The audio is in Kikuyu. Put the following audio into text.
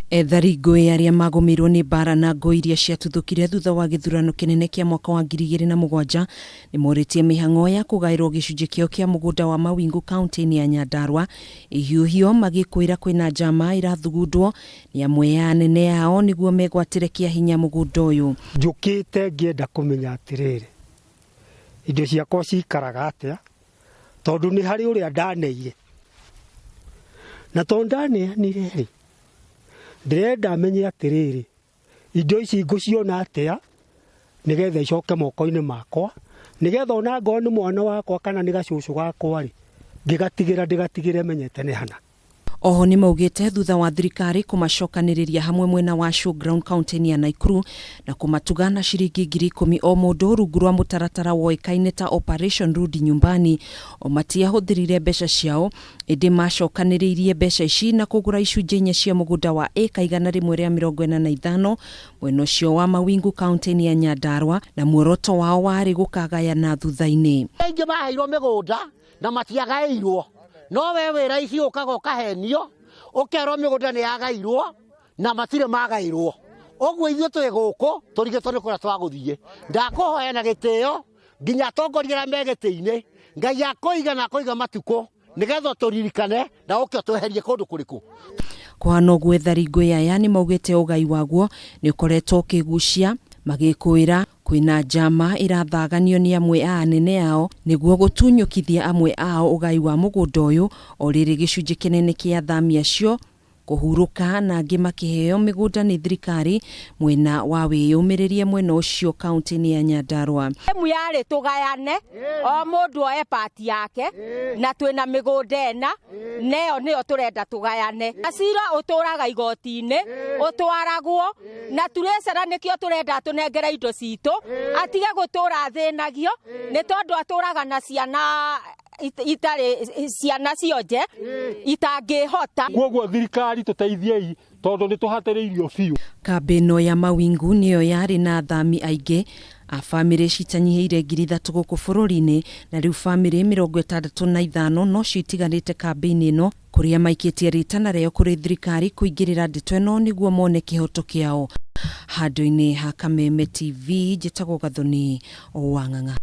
Ethari ngũĩ arĩa magũmĩirwo nĩ mbara na ngũĩ iria ciatuthũkire thutha wa gĩthurano kĩnene kĩa mwaka wa 2007 nĩmorĩtie mĩhang'o ya kũgaĩrwo gĩcunjĩ kĩao kĩa mũgũnda wa Mawingu kauntĩ-inĩ ya Nyandarua ĩhiũhio magĩkwĩra kwĩna njama ĩrathugundwo nĩ amwe a anene ao nĩguo megwatĩre kĩa hinya mũgũnda ũyũ. Njũkĩte ngĩenda kũmenya atĩrĩrĩ, indo ciakwa cikaraga atĩa, tondũ nĩ harĩ ũrĩa ndaneire na tondũ ndaneanire rĩ, ndĩrenda menye atĩrĩrĩ, indo ici ngũciona atĩa nĩgetha icoke moko-inĩ makwa, nĩgetha ona angorwo nĩ mwana wakwa kana nĩ gacũcũ gakwa rĩ, ngĩgatigĩra ndĩgatigĩre menyete nĩ hana. Oho nĩmaugĩte thutha wa thirikari kũmacokanĩrĩria hamwe mwena wa Showground kauntĩ-inĩ ya Naikuru na kũmatuga na ciringi 10,000 o mũndũ rungu rwa mũtaratara woĩkaine ta Operation Rudi Nyumbani, o matiahũthĩrire mbeca ciao ĩndĩ macokanĩrĩirie mbeca ici na kũgũra icunjĩ inya cia mũgũnda wa ĩka 145 mwena ũcio wa Mawingu kauntĩ-inĩ ya Nyandarua na muoroto wao warĩ gũkagayana thutha-inĩ. Aingĩ maheirwo mĩgũnda na matiagaĩirwo no we wĩ raici ũkaga ũkahenio ũkerwo mĩgũnda nĩ yagairwo na matirĩ magaĩrwo ũguo ithuĩ twĩ gũkũ tũrigĩtwo nĩ kũrĩa twagũthiĩ ndakũhoya na gĩtĩo nginya atongoria arĩa me gĩtĩ-inĩ ngai akũiga na akũiga matukũ nĩgetha tũririkane na ũke ũtweherie kũndũ kũrĩkũ. Kũhana ũguo ethari ngũĩ aya nĩmaugĩte ũgai waguo nĩũkoretwo ũkĩgucia magĩkũĩra Kwĩna njama ĩrathaganio nĩ amwe a anene ao nĩguo gũtunyũkithia amwe ao ũgai wa mũgũnda ũyũ, o rĩrĩ gĩcunjĩ kĩnene kĩa athami acio kũhurũka na angĩ makĩheo mĩgũnda nĩ thirikari mwena wa wĩyũmĩrĩrie mwena ũcio kauntĩ-inĩ ya Nyandarua. Emu yarĩ tũgayane o mũndũ oe part yake na twĩna mĩgũnda ĩna na ĩyo nĩyo tũrenda tũgayane. Cira ũtũraga igoti-inĩ ũtwaragwo na turecera nĩkĩo tũrenda atũnengere indo citũ atige gũtũra athĩnagio nĩ tondũ atũraga na ciana itarĩ ciana cionje itangĩhota. Kwoguo thirikari tũteithiei tondũ nĩ tũhatĩrĩirio biũ. Kambĩ ĩno ya Mawingu nĩyo yarĩ na athami aingĩ a famĩlĩ citanyihĩire 3,000 gũkũ bũrũri-inĩ na rĩu famĩlĩ 65 nocio itigarĩte kambĩ-inĩ ĩno kũrĩa maikĩtie rĩtana rĩao kũrĩ thirikari kũingĩrĩra ndeto ĩno nĩguo mone kĩhoto kĩao. Handũ-inĩ ha Kameme TV, njĩtagwo Gathoni Wang'ang'a.